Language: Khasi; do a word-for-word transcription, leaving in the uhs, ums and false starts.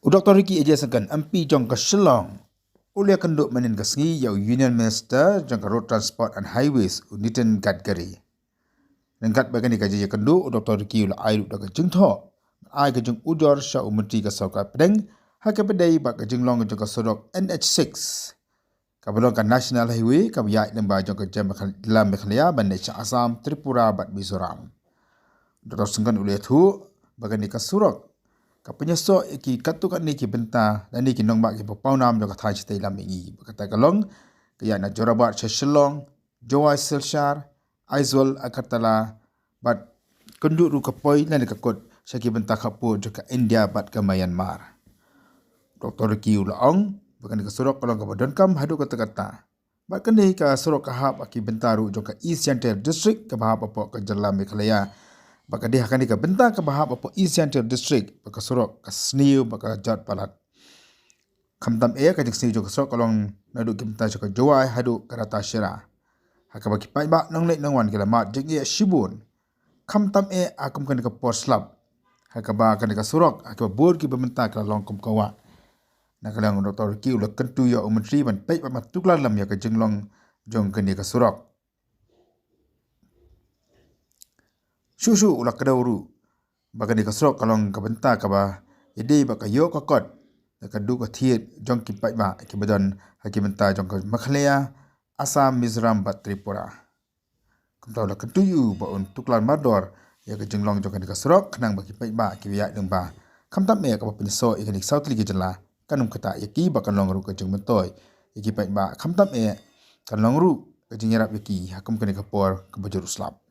U Doktor Ricky A J Syngkon, M P jong ka Shillong, u la ïakynduh mynhynnin ka sngi ïa u Union Minister jong ka Road Transport and Highways, u Nitin Gadkari. Ryngkat bad kane ka jingïakynduh, u Doktor Ricky u la ai ruh da ka jingthoh, ai ka jingujor sha u Myntri ka Sorkar Pdeng ha kaba ïadei bad ka jinglong jong ka surok N H six, kaba long ka National Highway, kaba ïaid lyngba jong ka jylla Meghalaya ban leit sha Assam, Tripura bad Mizoram. Doktor Syngkon u la ïathuh ba kane ka surok ka pynïasoh ïa ki katto katne ki bynta lane ki nongbah kiba pawnam jong ka thaiñ shatei lam mihngi, ba kata ka long ka ïaid na Jorabat sha Shillong, Jowai Silchar, Aizawl Agartala, bad kynduh ruh ka poi lane ka kut sha ki bynta khappud jong ka India bad ka Myanmar. Doktor Ricky u la ong ba kane ka surok ka long kaba donkam haduh katta katta, bad kane ka surok ka hap ha ki bynta ruh jong ka East Jaintia District kaba hap hapoh ka jylla Meghalaya. Bad ka dei ha kane ka bynta kaba hap hapoh East Jaintia District ba ka surok ka sniew bad ka jot palat. Khamtam eh, ka jingsniew jong ka surok ka long naduh ki bynta jong ka Jowai haduh ka Ratacherra, ha kaba ki paidbah nongleit nongwan ki la mad jingeh shibun. Khamtam eh ha kum kane ka por slap, ha kaba kane ka surok ha kaba bun ki bynta ki la long kum ka wah. Na ka liang u Doktor Ricky u la kyntu ïa u Myntri ban peit bad ban tuklar lem ïa ka jinglong jong kane ka surok. Shuh shuh u la kdew ruh ba kane ka surok ka long ka bynta kaba ïadei bad ka ïoh ka kot da ka duh ka thied jong ki paidbah kiba don ha ki bynta jong ka Meghalaya, Assam, Mizoram bad Tripura. Kumta u la kyntu ïa u ba un tuklar mardor ïa ka jinglong jong kane ka surok khnang ba ki paidbah kiba ïaid lyngba, khamtam eh kaba pynïasoh ïa kane ka saw tylli ki jylla, kan ym ktah ïa ki bad kan long ruh ka jingmyntoi ïa ki paidbah, khamtam eh kan long ruh ka jingïarap ïa ki ha kum kane ka por kaba jur slap.